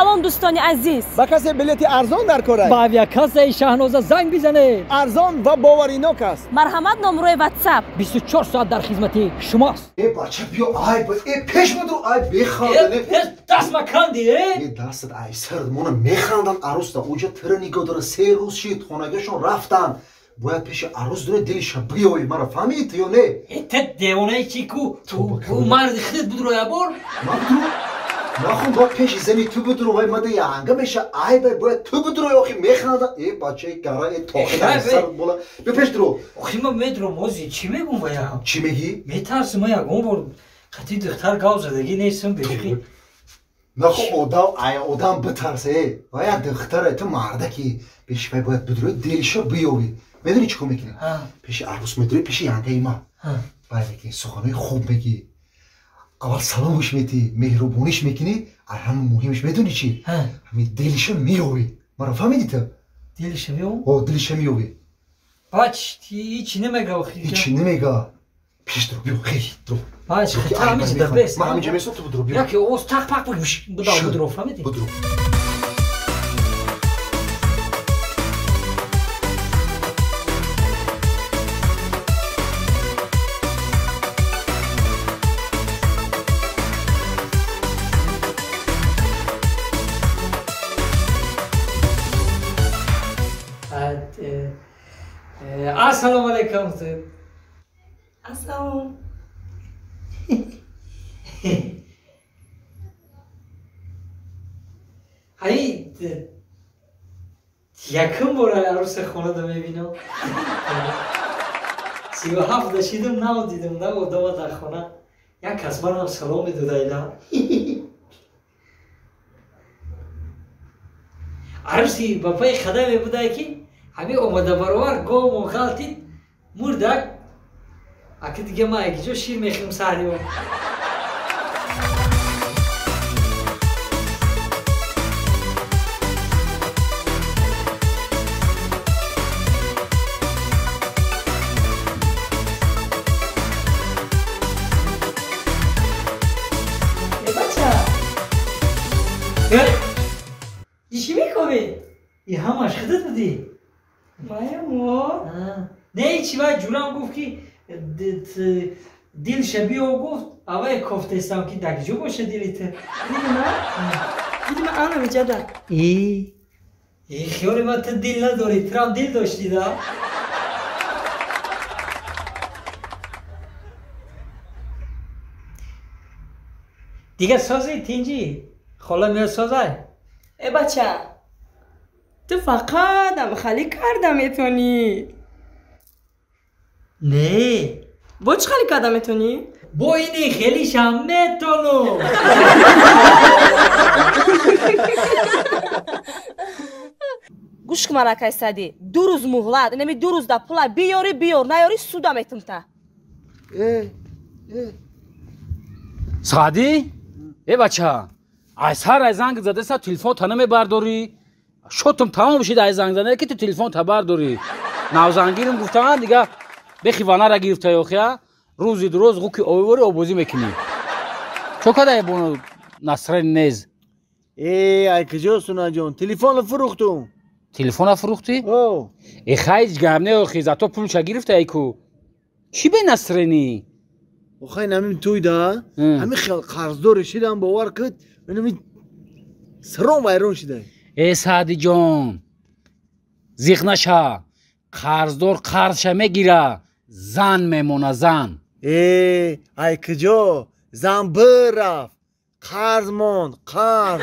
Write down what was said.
Салом дӯстони азиз. Ба касе билети арзон дар кор аст? Ба авиакассаи Шаҳноза занг бизанед. Арзон ва боваринок аст. Марҳамат, номрои WhatsApp. 24 соат дар хизмати шумост. Э бача биё, ай э пеш мудру, ай бехандан. Э даст маканди, э? Э дастат ай сар мона механдан арӯста. Уҷа тира нигоҳ дора, се рӯз шид, хонагашон рафтан. Бояд пеши арӯс дуре дилиша биёй, мара фаҳмидӣ ту ё не? Э те девонаи чӣ ку? Ӯ марди худат буд роя бор? Ман будро? Нахун бояд пеши зани ту будро, вай мада янга меша, ай бай бояд ту будро, охи механда. Э бачаи гара, э тохи сар бола. Биё пеш дуро. Охи ман медурам, ози чӣ мегум вая? Чӣ мегӣ? Метарсим, ман ягон бор қатъи духтар гав задагӣ нестам бехи. Наху одам, ай одам битарсе, э. Вай як духтаре, ту мардаки. Пеши вай бояд будро, дилиша биёвӣ. Медонӣ чӣ кор мекунӣ? Пеши арӯс медурӣ, пеши янгаи ман. Вай мекунӣ, суханои хуб мегӣ. Аввал саломш метӣ, меҳрубониш мекунӣ, ар ҳама муҳимаш медонӣ чӣ? Ҳамин дилиша меёвӣ. Маро фаҳмидӣ ту? Дилиша меёвам? О, дилиша меёвӣ. Бач, ҳичи намега охи. Ҳичи намега. Пеш дуро, биё, хел, дуро. Бач, ту ҳаминҷа дар бес. Ман ҳаминҷа месом, ту будро, биё. Яке овоз тақ пақ будав будро, фаҳмидӣ? Будро. Ассалому алайкум. Ассалом. Ай, якум бор арӯса хонада мебинам. 37 дашидам, нав дидам, нав одама дар хона. Як кас манам салом медода ила. Арӯси ба паи қадаме буда ки ҳамин омада баровар говмон ғалтид, мурдак. Аки дига ман якиҷо шир мехӯрам саҳрио. Э бача. Чӣ мекунӣ? И ҳамаш худат будӣ? Маямо. Не, ҳичи, вай ҷурам гуфт ки дилша биё гуфт, аввай кофтестам ки дар киҷо боша дили ту. Дили ман? Дили ман ана миҷада. И хиёли ман ту дил надорӣ, турам дил доштӣ да? Дига созӣ тинҷӣ? Хола меё созай? Э бача, ту фақат амхалӣ карда метонӣ. Не. Бо чӣ хали карда метонӣ? Бо ини хелишам метонам. Гӯш кун малакай Садӣ, 2 рӯз муҳлат, инами 2 рӯз да пула биёрӣ, биёр, наёрӣ суда метум та. Э, э. Садӣ? Э бача, ай сар ай занг задеса телефон та намебардорӣ. Шотум тамом шид ай занг зада ки ту телефон та бардорӣ. Навзангирим гуфтан дига бехи ванара гирифта ёхия, рӯзи дуроз ғуки овори обозӣ мекунӣ. Чо кадай бону насрен нез? Э, ай куҷо Сунаҷон? Телефонро фурӯхтум. Телефонро фурӯхтӣ? О. Э хай ҳеҷ гап не охи, зато пулша гирифта ай ку. Чӣ бе насренӣ? Охай намим туй да, ҳамин хел қарздор шидам, бовар куд, инами саром вайрон шидай. Э Саъдиҷон, зиқ наша, қарздор қарзша мегира, зан мемона зан. Э, ай куҷо? Зан бирафт, қарз монд, қарз.